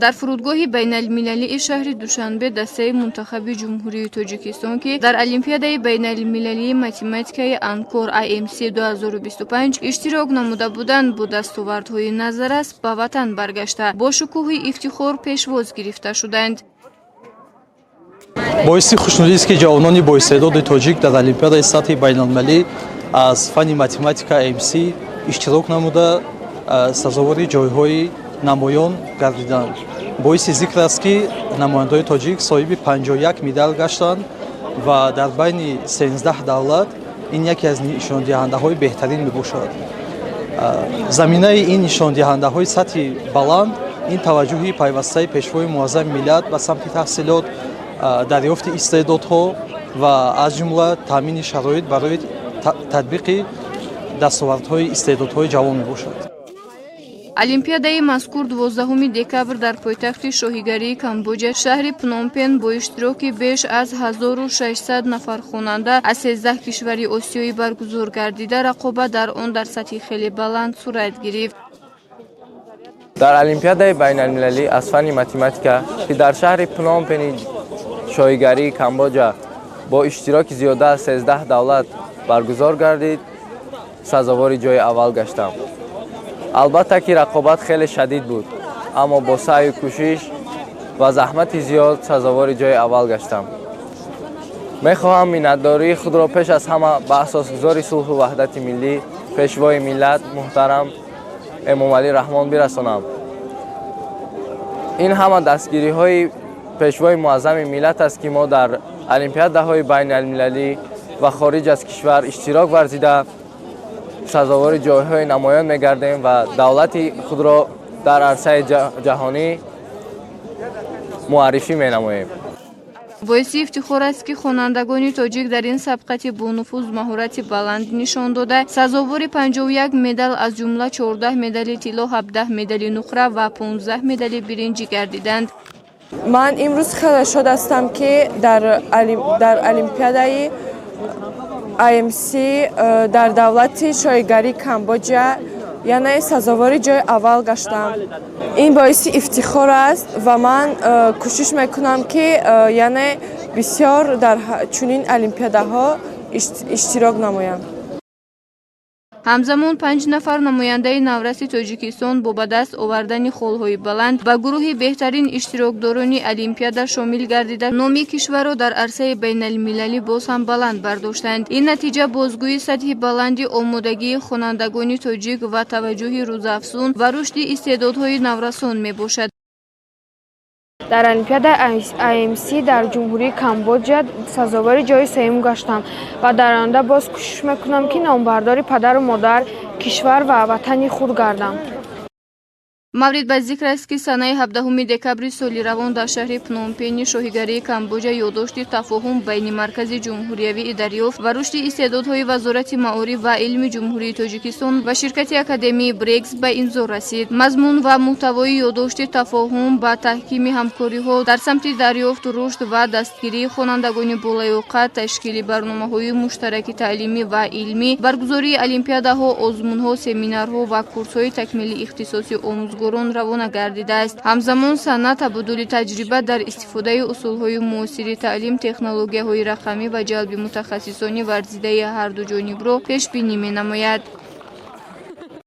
Дар фурудгоҳи байналмилалии шаҳри Душанбе дастаи мунтахаби Ҷумҳурии Тоҷикистон, ки дар Олимпиадаи байналмилалии математикаи Анкор IMC 2025 иштирок намуда буданд, бо дастовардҳои назаррас ба ватан баргашта, бо шукӯҳи ифтихор пешвоз гирифта шуданд. Боиси хушнудист, ки ҷавонони боистеъдоди тоҷик дар олимпиадаи сатҳи байналмилалӣ аз фанни математика IMC иштирок намуда, сазовори ҷойҳои намоён гардиданд. Боиси зикр аст, ки намояндаҳои тоҷик соҳиби 51 медал гаштанд ва дар байни 13 давлат ин яке аз нишондиҳандаҳои беҳтарин мебошад. Заминаи ин нишондиҳандаҳои сатҳи баланд ин таваҷҷӯҳи пайвастаи Пешвои муаззами миллат ба самти таҳсилот, дарёфти истеъдодҳо ва аз ҷумла таъмини шароит барои татбиқи дастовардҳои истеъдодҳои ҷавон мебошад. Олимпиадаи мазкур 12 декабр дар пойтахти шоҳигарии Камбоҷа, шаҳри Пномпен, бо иштироки беш аз 1600 нафар хонанда аз 13 кишвари осиёӣ баргузор гардида, рақобат дар он дар сатҳи хеле баланд сурат гирифт. Дар олимпиадаи байналмилалӣ аз фанни математика, ки дар шаҳри Пномпени шоҳигарии Камбоҷа бо иштироки зиёда аз 13 давлат баргузор гардид, сазовори ҷои аввал гаштам. Албатта ки рақобат хеле шадид буд, аммо бо саъю кӯшиш ва заҳмати зиёд сазовори ҷои аввал гаштам. Мехоҳам миннатдории худро пеш аз ҳама ба асосгузори сулҳу ваҳдати миллӣ, Пешвои миллат муҳтарам Эмомалӣ Раҳмон бирасонам. Ин ҳама дастгириҳои Пешвои муаззами миллат аст, ки мо дар олимпиадаҳои байналмилалӣ ва хориҷ аз кишвар иштирок варзида, сазовори ҷойҳои намоён мегардем ва давлати худро дар арсаи ҷаҳонӣ муаррифӣ менамоем. Боиси ифтихор аст, ки хонандагони тоҷик дар ин сабқати бонуфуз маҳорати баланд нишон дода, сазовори 51 медал, аз ҷумла 14 медали тилло, 17 медали нуқра ва 15 медали биринҷӣ гардиданд. Ман имрӯз хеле шод ҳастам, ки дар олимпиадаи IMC дар давлати шоҳигарии Камбоҷа, яъне сазовори ҷои аввал гаштам. Ин боиси ифтихор аст ва ман кӯшиш мекунам, ки яъне бисёр дар чунин олимпиадаҳо иштирок намоям. Ҳамзамон, панҷ нафар намояндаи навраси Тоҷикистон бо ба даст овардани холҳои баланд ба гурӯҳи беҳтарин иштирокдорони олимпиада шомил гардида, номи кишварро дар арсаи байналмилалӣ боз ҳам баланд бардоштанд. Ин натиҷа бозгӯи сатҳи баланди омодагии хонандагони тоҷик ва таваҷҷӯҳи рӯзафзун ба рушди истеъдодҳои наврасон мебошад. Дар олимпиадаи IMC дар ҷумҳурии Камбоҷа сазовори ҷои сеюм гаштам ва дар оянда боз кӯшиш мекунам, ки номбардори падару модар, кишвар ва ватани худ гардам. Маврид ба зикр аст, ки санаи 17 декабри соли равон дар шаҳри Пномпени шоҳигарии Камбоҷа ёддошти тафоҳум байни Маркази ҷумҳуриявии дарёфт ва рушди истеъдодҳои Вазорати маориф ва илми Ҷумҳурии Тоҷикистон ва ширкати академии Брекс ба имзо расид. Мазмун ва мӯҳтавои ёддошти тафоҳум ба таҳкими ҳамкориҳо дар самти дарёфт, рушд ва дастгирии хонандагони болаёқат, ташкили барномаҳои муштараки таълимӣ ва илмӣ, баргузории олимпиадаҳо, озмунҳо, семинарҳо ва курсҳои такмили ихтисоси омӯзгорон равона гардидааст. Ҳамзамон, сана табодули таҷриба дар истифодаи усулҳои муосири таълим, технологияҳои рақамӣ ва ҷалби мутахассисони варзидаи ҳарду ҷонибро пешбинӣ менамояд.